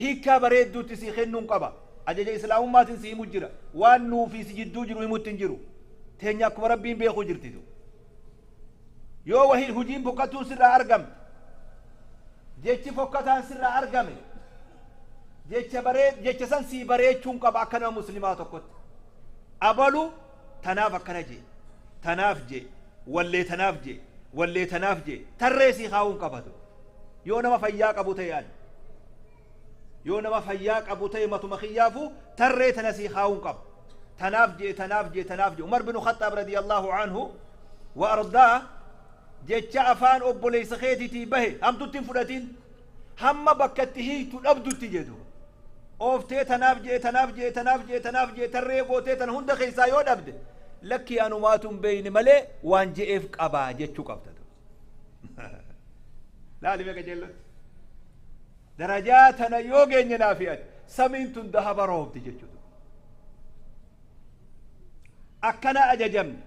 Hiikkaa bareedduutti sii kennuun qaba. Ajaja islaamummaatiin si himu jira. Waan nuufi si jidduu jiru himutti hin jiru. Teenya akkuma Rabbiin beeku jirtitu. Yoo wahii hujiin fokkatuun sirraa argamte, jechi fokkataan sirraa argame, jecha baree jecha san sii bareechuun qaba akka nama muslimaa tokkotti. Abalu tanaaf akkana jee, tanaaf jee, wallee tanaaf jee, wallee tanaaf jee, tarree sii kaa'uun qabatu. Yoo nama fayyaa qabu ta'e ani. Yoo nama fayyaa qabu ta'e matuma kiyyaafuu tarree tana sii kaa'uun qaba. Tanaaf jee, tanaaf jee, tanaaf jee. Umar bin Khaxaab radiyallahu anhu wa ardaa jecha afaan obboleessa keetiitii bahe hamtutti hin fudhatin, hamma bakka itti hiiktu dhabdutti jedhu. Ooftee tanaaf jee, tanaaf jee, tanaaf jee, tanaaf jee, tarree gootee tana hunda keessaa yoo dhabde, lakkii anumaatu hin beeyne malee waan je'eef qabaa jechuu qabda. Laali meeqa jeellotti. Darajaa tana yoo geenye naafi ati samiin tun dahaba roobdi jechuudha. Akkana ajajamne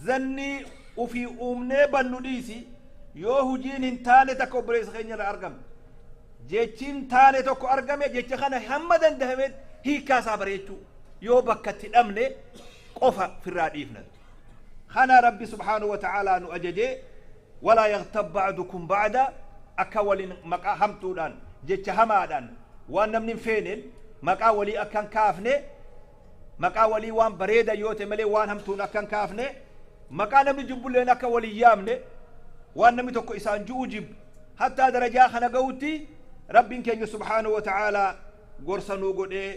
zannii ufii uumnee bannu dhiisi, yoo hujiin hin taane takka obboleessa keenya irraa argamte, jechi hin taane tokko argame, jecha kana hamma dandahametti hiikkaa isaa bareechuu yoo bakka itti dhabne qofa firraa dhiifna. Kana Rabbi subhaanahu wa ta'aalaa nu ajajee, walaa yaghtab ba'dukum ba'da, akka waliin maqaa hamtuudhaan, jecha hamaadhaan, waan namni hin feeneen maqaa walii akka hin kaafne, maqaa walii waan bareeda yoo ta'e malee waan hamtuun akka hin kaafne, maqaa namni jibbulleen akka walii yaamne, waan namni tokko isaan ju'u jibbu, hattaa darajaa kana ga'utti Rabbiin keenya subhaanahu wa ta'aalaa gorsa nuu godhee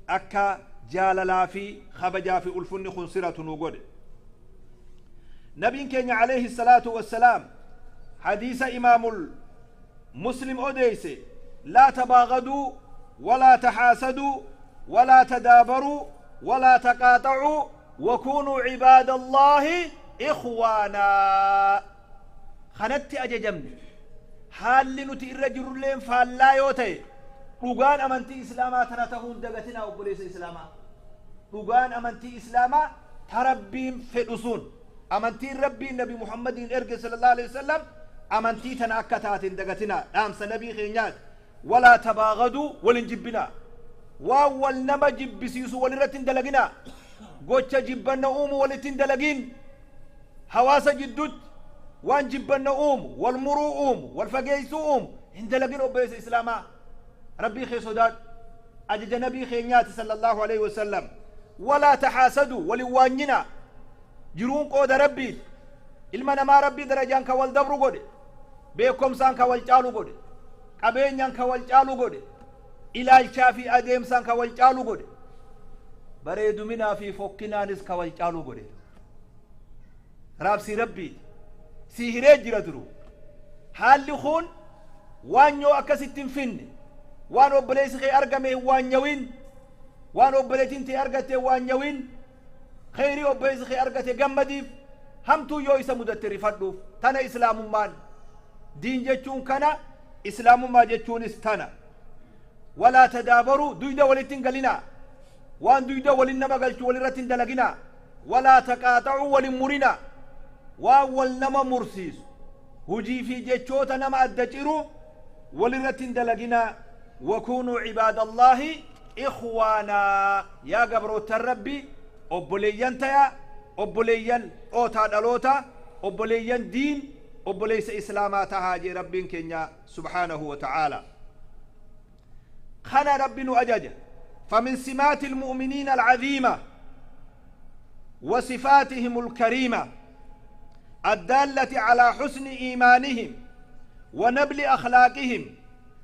akka jaalalaa fi kabajaa fi ulfunni kun siratu nuu godhe. Nabiin keenya alayhi salaatu wassalaam hadiisa imaamul Muslim odeeyse, laa tabaagaduu walaa taxaasaduu walaa tadaabaruu walaa taqaaxacuu wakuunuu cibaada Allaahi ikhwaanaa. Kanatti ajajamne. Haalli nuti irra jirrulleen faallaa yoo ta'e, dhugaan amantii islaamaa tana ta'uu hin dagatinaa obboleessa islaamaa. Dhugaan amantii islaamaa ta Rabbiin fedhu sun, amantiin Rabbiin Nabi Muhammadiin erge sallallahu alaihi wasallam amantii tana akka taate hin dagatinaa. Dhaamsa nabii keenyaati. Walaa tabaagaduu, wal hin jibbinaa. Waan wal nama jibbisiisu walirratti hin dalaginaa. Gocha jibbanna uumu walitti hin dalagin. Hawaasa jidduutti waan jibbanna uumu, wal muruu uumu, wal fageessuu uumu hin dalagin obboleessa islaamaa. Rabbii kee sodaadhu. Ajaja nabii keenyaati sallallahu alaihi wasallam. Walaa taxaasaduu, wal hin waanyinaa. Jiruun qooda Rabbiiti. Ilma namaa Rabbii darajaan ka wal dabru godhe, beekomsaan ka wal caalu godhe, qabeenyaan ka wal caalu godhe, ilaalchaa fi adeemsaan ka wal caalu godhe, bareeduminaa fi fokkinaanis ka wal caalu godhe. Raabsii Rabbiiti. Sii hiree jira duru. Haalli kun waanyoo akkasitti hin finne, waan obboleessi kee argame hin waanyawin, waan obboleettiin tee argatte hin waanyawin, kheyrii obboleessi kee argate gammadiif, hamtuu yoo isa mudatte rifadhuuf. Tana islaamummaan. Diin jechuun kana, islaamummaa jechuunis tana. Walaa tadaabaruu, duyda walitti hin galinaa. Waan duyda walin nama galchu walirratti hin dalaginaa. Walaa taqaaxa'uu, wal hin murinaa. Waan wal nama mursiisu, hujii fi jechoota nama adda ciru walirratti hin dalaginaa. Wakuunuu cibaadallaahi ikhwaanaa, yaa gabroottan Rabbi obboleeyyan tayaa, obboleeyyan dhootaa dhaloota, obboleeyyan diin, obboleessa islaamaa tahaa jee Rabbiin keenya subhaanahu wa ta'aalaa. Kana Rabbi nu ajaja. Famin simaati almu'miniina alcaziima wa sifaatihim alkariima addaallati calaa xusni iimaanihim wa nabli akhlaaqihim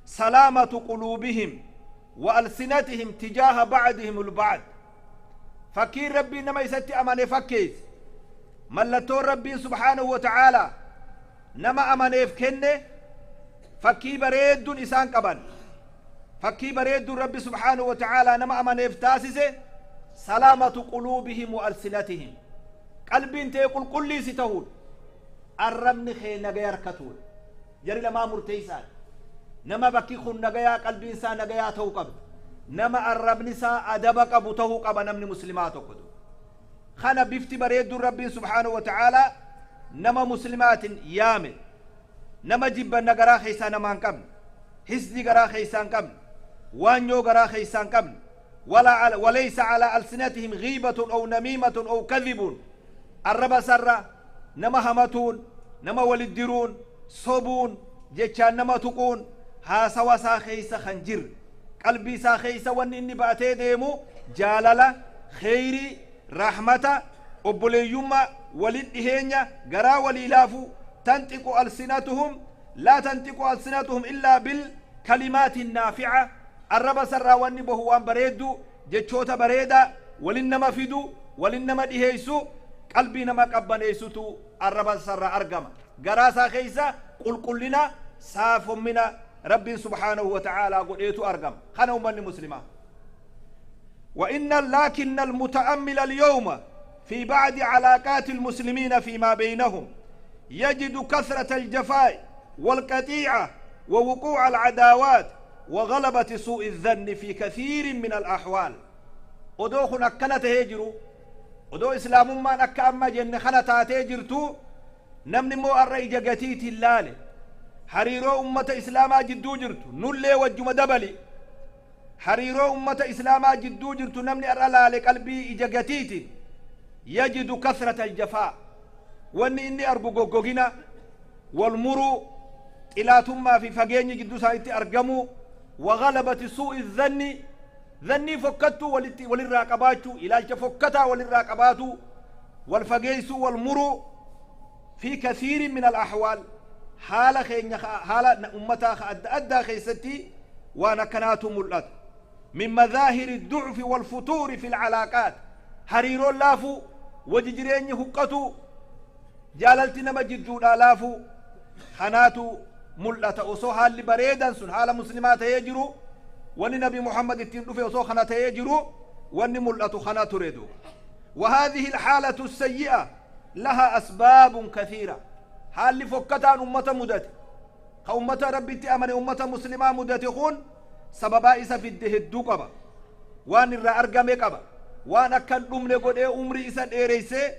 salaamatu quluubihim wa alsinatihim tijaaha bacdihim albacd. Fakkiin Rabbiin nama isatti amane fakkeesse, mallattoon Rabbiin subhaanahu wa ta'aalaa nama amaneef kenne, fakkii bareedduun isaan qaban, fakkii bareedduun Rabbi subhaanahu wa ta'aalaa nama amaneef taasise, salaamatu quluubihim wa alsinatihim, qalbiin tee qulqulliisi tahuudha, arrabni kee nagaya harkatuudha. Jari lamaa murteessaadha. Nama bakki kun nagayaa, qalbiin isaa nagayaa ta'uu qabdi, nama arrabni isaa adaba qabu ta'uu qaba namni muslimaa tokko. Kana bifti bareedduun Rabbiin subhaanahu wa ta'aalaa nama muslimaatiin yaame, nama jibbanna garaa keessaa namaa hin qabne, hisdii garaa keessaa hin qabne, Waan yoo garaa keeysaa hin qabne. ولا وليس على ألسنتهم غيبة أو نميمة أو كذب. Arraba sarra nama hamatuun, nama waliddiruun, sobuun, jechaan nama tuquun haasawa isaa keeysa kan jirre, qalbii isaa keeysa wanni inni baatee deemu jaalala, kheyrii, rahmata, obboleeyyummaa, walin dhiheenya, garaa walii laafu. تنطق ألسنتهم لا تنطق ألسنتهم إلا بالكلمات النافعة. Arraba sarraa wanni bahu waan bareeddu, jechoota bareedaa walin nama fidu, walin nama dhiheeysu, qalbii nama qabbaneessutu arraba sarraa argama. Garaa isaa keeysa qulqullina, saafommina Rabbiin سبحانه وتعالى godheetu argama. Kana ummanni muslimaa. وإن لكن المتأمل اليوم في بعض علاقات المسلمين فيما بينهم يجد كثرة الجفاء والقطيعة ووقوع العداوات وغلبة سوء الظن في كثير من الأحوال. Odoo kun akkana tahee jiru, odoo islaamummaan akka amma jenne kana taatee jirtu, namni immoo arra ija gatiitiin laale hariiroo ummata islaamaa jidduu jirtu, nullee wajjuma dabali, hariiroo ummata islaamaa jidduu jirtu namni arra laale qalbii ija gatiitiin, يجد كثرة الجفاء, wanni inni argu goggogina, wal muruu, xilaatummaa fi fageenyi jidduu isaanitti argamu, وغلبة سوء الظن, dhannii fokkattuu walitti walirraa qabaachuu, ilaalcha fokkataa walirraa qabaatu, wal fageessuu, wal muruu, في كثير من الأحوال, haala keenya, haala ummataa adda addaa keessatti waan akkanaatu mul'ata. من مظاهر الضعف والفتور في العلاقات, hariiroon laafuu, waji jireenyi huqqatu, jaalalti nama jidduudhaa laafuu kanaatu mul'ata. Osoo haalli bareedan sun haala muslimaa ta'ee jiru, wanni Nabi Muhammad ittiin dhufe osoo kana ta'ee jiru, wanni mul'atu kana ture duuba. وهذه الحالة السيئة لها أسباب كثيرة. Haalli fokkataan ummata mudate ka ummata Rabbitti amane, ummata muslimaa mudate kun, sababaa isa fidde hedduu qaba. Waan irraa argame qaba. Waan akkan dhumne godhee umrii isa dheereysee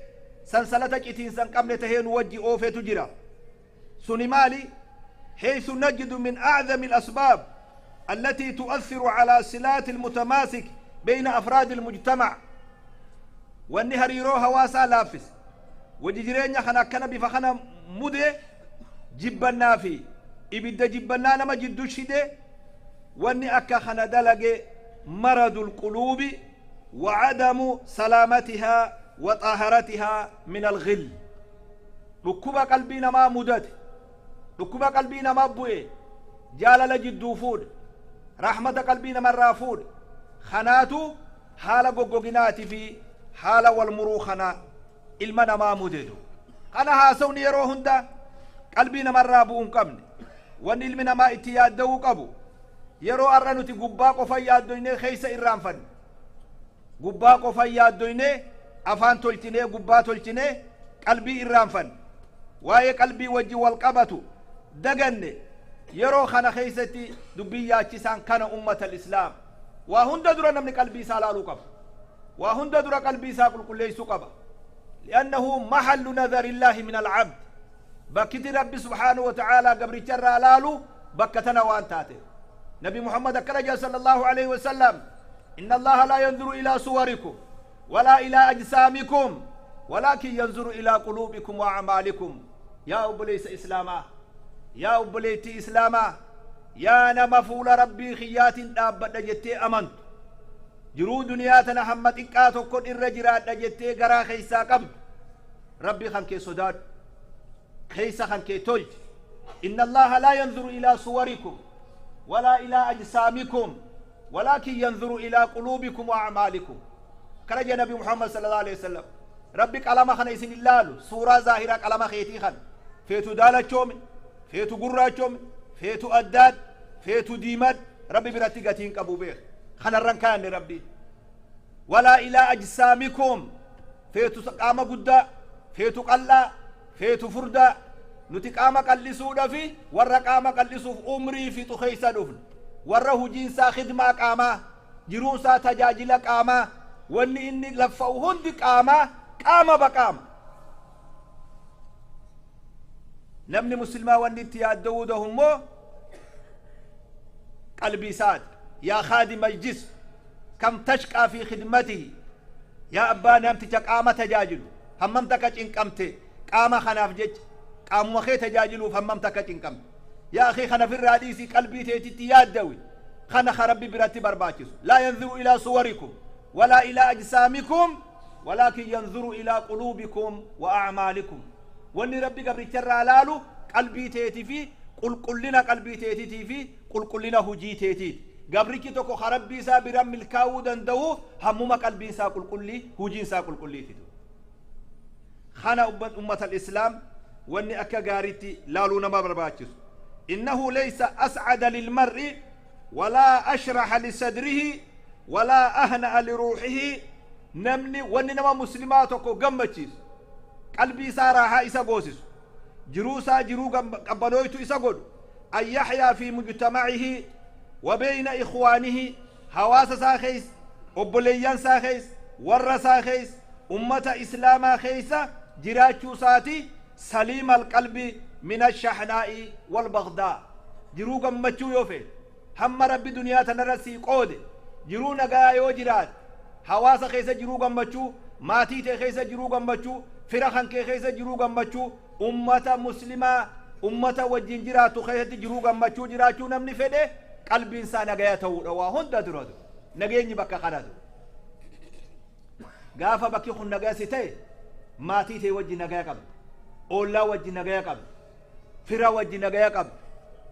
sansalata citiinsa hin qabne tahee nu wajji oofetu jira. Suni maali? حيث نجد من أعظم الأسباب التي تؤثر على صلات المتماسك بين أفراد المجتمع, wanni hariiroo hawaasaa laaffise, wajji jireenya kana akkana bifa kana mude, jibbannaa fi ibidda jibbannaa nama jiddu shide, wanni akka kana dalage مرض القلوب وعدم سلامتها وطهارتها من الغل. Dhukkuba qalbii namaa mudate, dhukkuba qalbii namaa bu'e, jaalala jidduu fuudhe, rahmata qalbii namarraa fuudhe kanaatu haala goggoginaatii fi haala wal muruu kana ilma namaa mudetu. Kana haasawni yeroo hunda qalbii namarraa bu'uu hin qabne, wanni ilmi namaa itti yaadda'uu qabu, yeroo har'a nuti gubbaa qofa yaaddoynee keessa irraanfanne, gubbaa qofa yaaddoynee, afaan tolchinee, gubbaa tolchinee, qalbii irraanfanne, waa'ee qalbii wajji wal qabatu daganne. Yeroo kana keessatti dubbii yaachisaan kana: ummata islaam, waa hunda dura namni qalbii isaa laaluu qaba. Waa hunda dura qalbii isaa qulqulleessuu qaba. لأنه محل نظر الله من العبد. Bakkiti Rabbi سبحانه وتعالى gabricharraa laalu bakka tana waan taate, Nabi Muhammad akkana jedha صلى الله عليه وسلم: إن الله لا ينظر إلى صوركم ولا إلى أجسامكم ولكن ينظر إلى قلوبكم وأعمالكم. Yaa obboleessa islaamaa, yaa obboleettii islaamaa, yaa nama fuula Rabbii kiyyaatiin dhaabbadha jettee amantu, jiruu duniyaa tana hamma xiqqaa tokkon irra jiraadha jettee garaa keeysaa qabdu, Rabbii kan kee sodaadhu, keeysa kan kee tolchi. إن الله لا ينظر إلى صوركم ولا إلى أجسامكم ولكن ينظر إلى قلوبكم وأعمالكم. Kana Nabi Muhammad صلى الله عليه وسلم. Rabbi qalama kana isin ilaalu, suuraa zaahiraa qalama keetii kana, feetu daalachoomi, feetu gurraachoomi, feetu addaad, feetu diimad, Rabbi biratti gatiin qabu beek. Kanarran kaanne Rabbi. ولا إلى أجسامكم, feetu qaama guddaa, feetu qal'aa, feetu furdaa. Nuti qaama qal'isuudhafi warra qaama qal'isuuf umrii fixu keeysa dhufne, warra hujiinsaa khidmaa qaamaa, jiruunsaa tajaajila qaamaa, wanni inni laffa'u hundi qaamaa, qaama baqaama. Namni muslimaa wanni itti yaadda'uu dahu immoo qalbii isaati. Yaa khaadima aljism kam tashqaa fi khidmatihi, yaa abbaa namticha qaama tajaajilu hammam takka cinqamte qaama kanaaf jecha, qaamuma kee tajaajiluuf hammam takka cinqamte. Yaa akhii, kana firraa dhiisii qalbii teetitti yaaddawi. Kana ka Rabbi biratti barbaachisu. Laa yanzuru ilaa suwarikum walaa ilaa ajsaamikum walaakin yanzuru ilaa quluubikum wa a'maalikum. Wanni Rabbi gabricharraa laalu qalbii teetii fi qulqullina qalbii teetiitii fi qulqullina hujii teetiiti. Gabrichi tokko ka Rabbii isaa bira milkaa'uu danda'u hammuma qalbiin isaa qulqullii, hujiin isaa qulqulliititu. Kana ummata islaam wanni akka gaariitti laaluu nama barbaachisu. Innahu laysa as'ada lilmar'i walaa ashraha lisadrihi walaa ahna'a liruuxihi. Namni wanni nama muslimaa tokko gammachiisu, qalbii isaa raahaa isa goosisu, jiruu isaa jiruu qabbanooytu isa godhu, an yaxyaa fi mujtamacihi wa beyna ikhwaanihi, hawaasa isaa keessa, obboleeyyan isaa keessa, warra isaa keessa, ummata islaamaa keessa jiraachuu isaati, saliima alqalbi min ashahnaa'i walbagdaa. Jiruu gammachuu yoo feete, hamma Rabbi duniyaa tanarra sii qoode jiruu nagaa yoo jiraate, hawaasa keessa jiruu gammachuu, maatii tee keessa jiruu gammachuu, fira kan kee keessa jiruu gammachuu, ummata muslimaa ummata wajjin jiraatu keessatti jiruu gammachuu jiraachuu namni fedhe, qalbiin isaa nagaya ta'uudha. Waa hunda duratu nageenyi bakka kanatu. Gaafa bakki kun nagaya si ta'e, maatii tee wajjin nagaya qabda, ollaa wajjin nagaya qabda, fira wajjin nagaya qabda,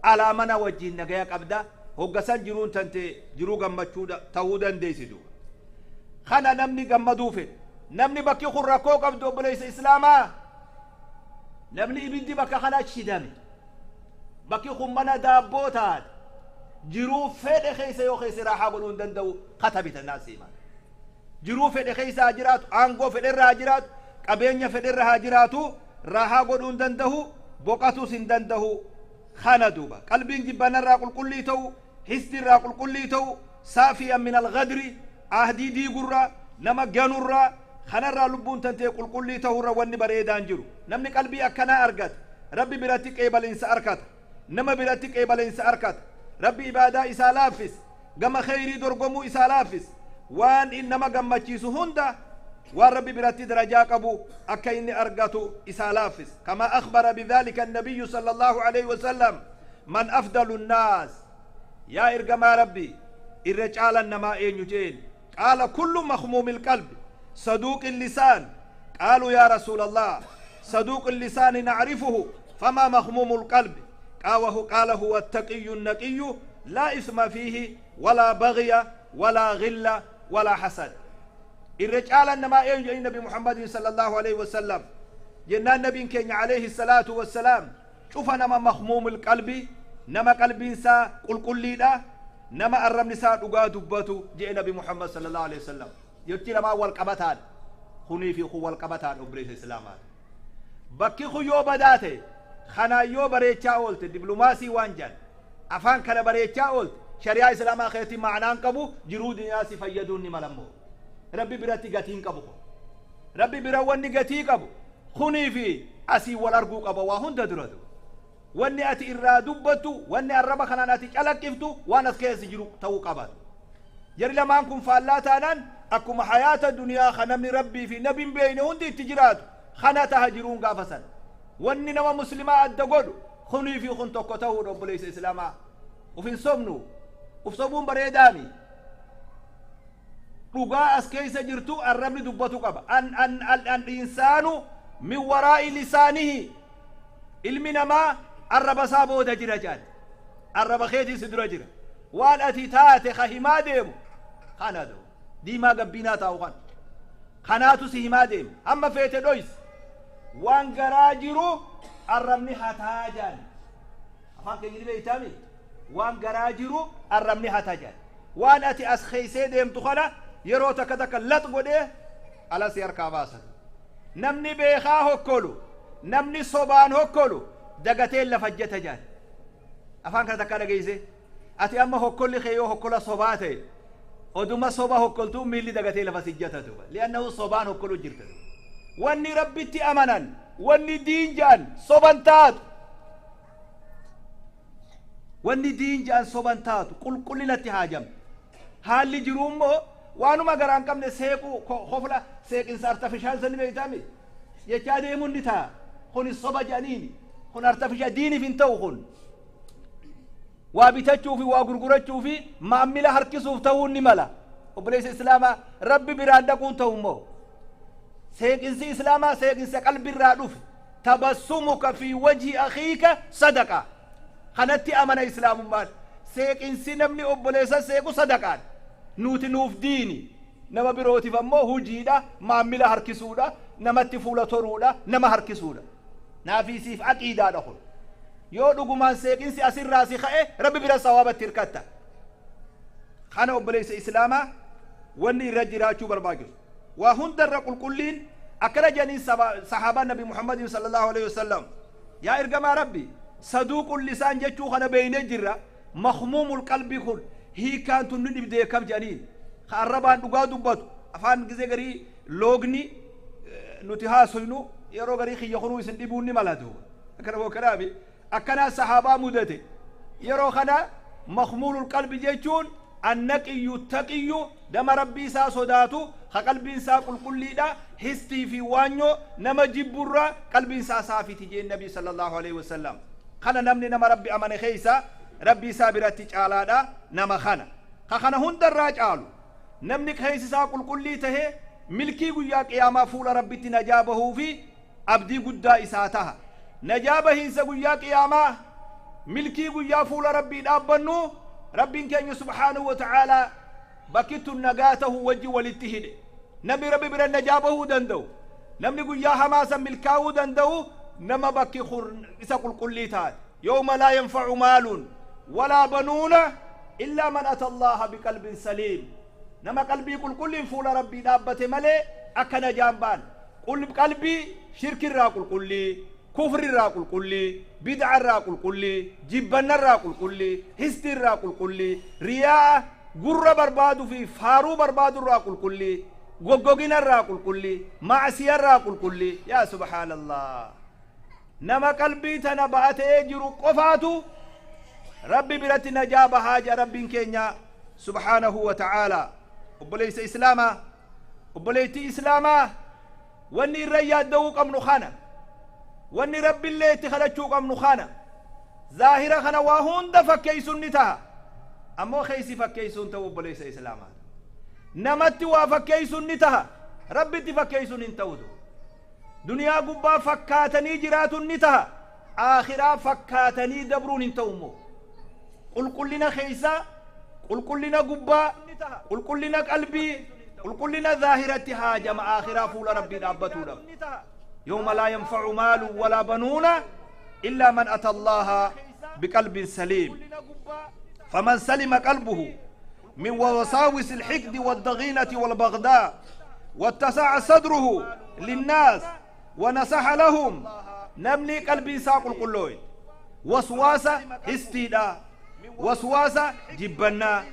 alaa mana wajjin nagaya qabda. Hoggasan jiruun tante jiruu gammachuu ta'uu dandeessi duuba. Kana namni gammaduu fedhe. Namni bakki kun rakkoo qabdu, obboleessa islaamaa, namni ibiddi bakka kana shidame, bakki kun mana daabboo taate, jiruu fedhe keessa yoo keessa raaxaa godhuu hin danda'u. Katabita naasiima jiruu fedhe keessa haa jiraatu, aangoo fedhe irra haa jiraatu, qabeenya fedhe irra haa jiraatu, raaxaa godhuu hin danda'u, boqatus hin danda'u. Kana duuba qalbiin jibbanarraa qulqullii ta'u, hisdirraa qulqullii ta'u, saafiyan min algadri, ahdii diigurraa, nama ganurraa, kanarraa lubbuun tantee qulqullii ta'urra wanni bareedaan jiru. Namni qalbii akkanaa argate Rabbi biratti qeebalinsa arkata, nama biratti qeebalinsa arkata. Rabbi ibaadaa isaa laaffis, gama kheyrii dorgomuu isaa laaffis, waan in nama gammachiisu hunda, waan Rabbi biratti darajaa qabu akka inni argatu isaa laaffis. Kama akhbara bidhalika annabiyyu sala allahu alayhi wasallam. Man afdalu nnaas, yaa ergamaa Rabbi, irra caalan namaa eenyu jeen? Qaala kullu makhmuumi ilqalbi saduuqi illisaan. Qaaluu yaa rasuula Allah, saduuqi illisaani nacrifuhu, famaa makhmuumu ilqalbi? قال هو التقي النقي، لا إثم فيه ولا بغي ولا غل ولا حسد. الرجال إنما ينجي النبي محمد صلى الله عليه وسلم جنان النبي كين عليه الصلاة والسلام شوف نما مخموم القلب، نما قلب إنسا قل قل لا نما الرم نساء دبتو جاء النبي محمد صلى الله عليه وسلم يبتي لما والقبتان خني في خو والقبتان أبريس الإسلام bakki kun yoo badaate, kanaan yoo bareechaa oolte, diplumaasii waan jedhan afaan kana bareechaa oolte, shari'aa islaamaa keessatti ma'anaan qabu, jiruu duniyaa si fayyaduun ni malammoo Rabbi biratti gatiin qabu. Kun Rabbi bira wanni gatii qabu kunii fi asii wal arguu qaba. Waa hunda duratu wanni ati irraa dubbattu, wanni arraba kanaan ati calaqqiftu, waan as keessa jiru ta'uu qaba. Jarri lamaan kun faallaa taanaan, akkuma hayaata duniyaa kan namni Rabbii fi nabiin beeyne hundi itti jiraatu kana taha jiruun gaafa san. Wanni nama muslimaa adda godhu kunii fi kun tokko ta'uudha. Obboleessa islaamaa, uf hin sobnu, uf sobuun bareedaami. Dhugaa as keessa jirtu arrabni dubbatu qaba. An an an an insaanu min waraa'i lisaanihi, ilmi namaa arraba isaa booda jira jaal. Arraba keetii si dura jira. Waan ati taate ka himaa deemu kana do diimaa gabbiinaa taa'u kan kanaatu si himaa deema. Hamma feete dhoysi, waan garaa jiru arrabni hataa jaal. Afaan keenya ni beeytaami, waan garaa jiru arrabni hataa jaal. Waan ati as keeysee deemtu kana yeroo takka takka lax godhee ala si harkaa baasan. Namni beekaa hokkolu, namni sobaan hokkolu dagatee lafa jeta jaal. Afaan kana takka dhageeyse, ati amma hokkolli kee yoo hokkola sobaa ta'e, oduma soba hokkoltuu miilli dagatee lafa sijjata duuba, li'annahu sobaan hokkolu jirta. Wanni Rabbitti amanan, wanni diin ja'an soban taatu. Wanni diin ja'an soban taatu. Qulqullinatti haajam. Haalli jiruu immoo waanuma garaan qabne seequu kofla seeqinsa artifishaal sani beeytami jechaa deemuun ni ta'a. Kun soba jedhaniini. Kun artifishaal diiniif hin ta'u. Kun waa bitachuu fi waa gurgurachuu fi maammila harkisuuf ta'uun ni mala. Obboleessa islaamaa, rabbi biraan dhaquun ta'u immoo seeqinsi islaamaa seeqinsa qalbirraa dhufe. Tabassumuka fi wajhi akhiika sadaqa. Kanatti amana islaamummaan. Seeqinsi namni obboleessa seequ sadaqaan nuti nuuf diini. Nama birootiif ammoo hujiidha, maammila harkisuudha, namatti fuula toruudha, nama harkisuudha. Naafiisiif aqiidaadha. Kun yoo dhugumaan seeqinsi asirraa si ka'e, rabbi bira sawaabatti hirkatta. Kana obboleessa islaamaa, wanni irra jiraachuu barbaachisu waa hundarra qulqulliin. Akkana jedhaniin sahaabaan nabi Muhammadin sallallahu alaihi wasallam: "Yaa ergamaa rabbi, saduuqul lisaan jechuu kana beeynee jirra, makhmuumul qalbii kun hiikaan tun nu dhibdee kam?" jedhaniin. Ka arrabaan dhugaa dubbatu, afaan gizee garii loogni nuti haasoynu yeroo garii kiyya kunuu isin dhibuun ni mala duuba. Akkana bookanaafi akkanaa sahaabaa mudate. Yeroo kana makhmuulul qalbi jechuun annaqiyyu taqiyyu, nama rabbii isaa sodaatu, ka qalbiin isaa qulqulliidha, histii fi waanyoo nama jibburra qalbiin isaa saafiti jeen nabi sallallahu alaihi wasallam. Kana namni nama rabbi amane keeysa rabbii isaa biratti caalaadha. Nama kana ka kana hundarraa caalu, namni keeysi isaa qulqullii tahe, milkii guyyaa qiyaamaa fuula rabbitti najaa bahuu fi abdii guddaa isaa taha. Najaa bahiinsa guyyaa qiyaamaa, milkii guyyaa fuula rabbii dhaabbannu, rabbiin keenya subhaanahu wa ta'aalaa bakkittu nagaa tahu wajji walitti hidhe. Namni rabbi bira najaa bahuu danda'u, namni guyyaa hamaa san milkaa'uu danda'u, nama bakki isa qulqullii taate. Yawma laa yanfacu maalun walaa banuuna illaa man ata Allaha biqalbin saliim. Nama qalbii qulqulliin fuula rabbii dhaabbate malee akka najaan baan. Qalbii shirkirraa qulqullii, kufrirraa qulqullii, bid'arraa qulqullii, jibbannarraa qulqullii, histiirraa qulqullii, riyaa gurra barbaadu fi faaruu barbaadurraa qulqullii, goggoginarraa qulqullii, macsiyarraa qulqullii. Yaa subhaanallah, nama qalbii tana ba'atee jiru qofaatu rabbi biratti najaa bahaa jea rabbiin keenya subhaanahu wa ta'aalaa. Obboleeysa islaamaa, obboleeytii islaamaa, wanni irra yaadda'uu qabnu kana, wanni rabbiillee itti kadhachuu qabnu kana. Zaahira kana waa hunda fakkeeysuun ni taha, ammoo keeysi fakkeeysuun ta'u. Obboleessa islaamaa, namatti waa fakkeeysuun ni taha, rabbitti fakkeeysuun hin ta'utu. Duniyaa gubbaa fakkaatanii jiraatuun ni taha, aakhiraa fakkaatanii dabruun hin ta'u. Immoo qulqullina keeysaa, qulqullina gubbaa, qulqullina qalbii, qulqullina zaahiratti haajama aakhiraa fuula rabbii dhaabbatuudhaaf. يوم لا ينفع مال ولا بنون إلا من أتى الله بقلب سليم. فمن سلم قلبه من وساوس الحقد والضغينة والبغضاء، واتسع صدره للناس ونصح لهم. Namni qalbii isaa qulqullooye waswaasa histiidha, waswaasa jibbannaa,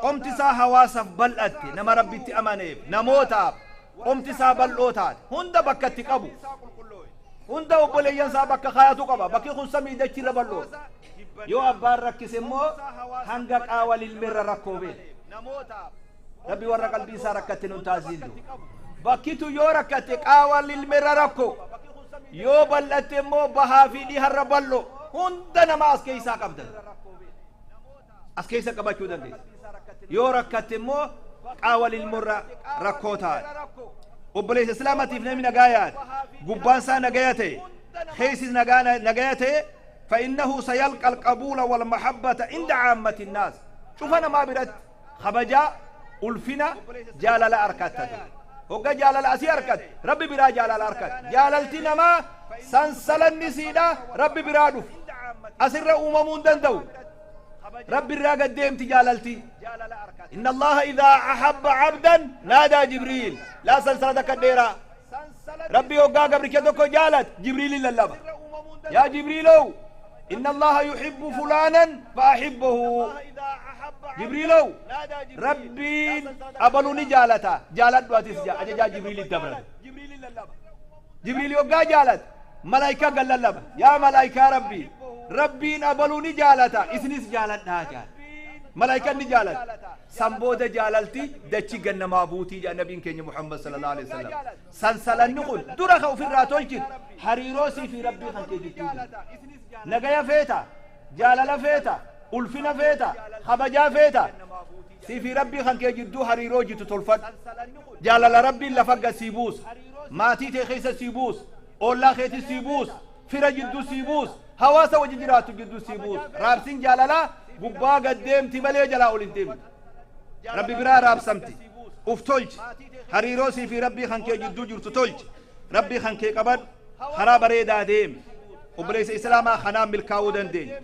qomti isaa hawaasaaf bal'atte, nama rabbitti amaneef namootaaf qomti isaa bal'oo taate, hunda bakkatti qabu, hunda obboleeyyan isaa bakka kaayatu qaba. Bakki kun samii dachirra bal'oo. Yoo abbaan rakkise immoo hanga qaawa lilmeerra rakkoo beek. Rabbi warra qalbii isaa rakkatte nun taasisintu. Bakkitu yoo rakkatte qaawa lilmeerra rakko, yoo bal'atte immoo bahaa fi dhiharra bal'o. Hunda nama as keessaa qabdan as keessa qabachuu dandeessa. Yoo rakkatte immoo qaawa lilmoorra rakkoo taate. Obboleessa islaamatiif, namni nagaa yaade, gubbaan isaa nagaya ta'e, keessis nagaya ta'e, فإنه سيلقى القبول والمحبة عند عامة الناس. شوف أنا ما برد خبجا ulfina jaalala arkatta. Hogga jaalala asii arkat, rabbi biraa jaalala arkat. Jaalalti namaa sansalanni siidha rabbi biraa dhufu asirra uumamuu hin danda'u, rabbi irraa gad deemti jaalalti. إن الله إذا أحب عبدا نادى جبريل. لا سلسلة كديرا. ربي hoggaa gabricha tokko jaalat, jibriil lallaba: "يا جبريل، إن الله يحب فلانا فأحبه. جبريل، ربي أبلو جالتا جالت واتس." أجا جبريل الدبر. جبريل hoggaa jaalat, ملائكة قال للبا: "يا ملائكة ربي، ربي أبلو جالتا، إسنس جالت." جال Malaayikaan ni jaalatti. San booda jaalalti dachi gannamaa buutii jedha nabiin keenya Muhammad sallallahu alaihi wasallam. Sansalanni kun dura ka ofirraa tolchitu hariiroo sii fi rabbii kan kee jidduu jiru. Nagaya feeta, jaalala feeta, ulfina feeta, kabajaa feeta. Sii fi rabbii kan kee jidduu hariiroo jitu tolfadhu. Jaalala rabbiin lafa gad sii buusa. Maatii tee keessa sii buusa. Ollaa keetii sii buusa. Fira jidduu sii buusa. Hawaasa wajji jiraattu jidduu sii buusa. Raabsiin jaalalaa gubbaa gad deemti malee jalaa ol hin deemtu. Rabbi biraa raabsamti. Uf tolchi. Hariiroo sii fi rabbii kan kee jidduu jirtu tolchi. Rabbii kan kee qabadhu. Karaa bareedaa deemi. Obboleessa Islaamaa kanaan milkaa'uu dandeenya.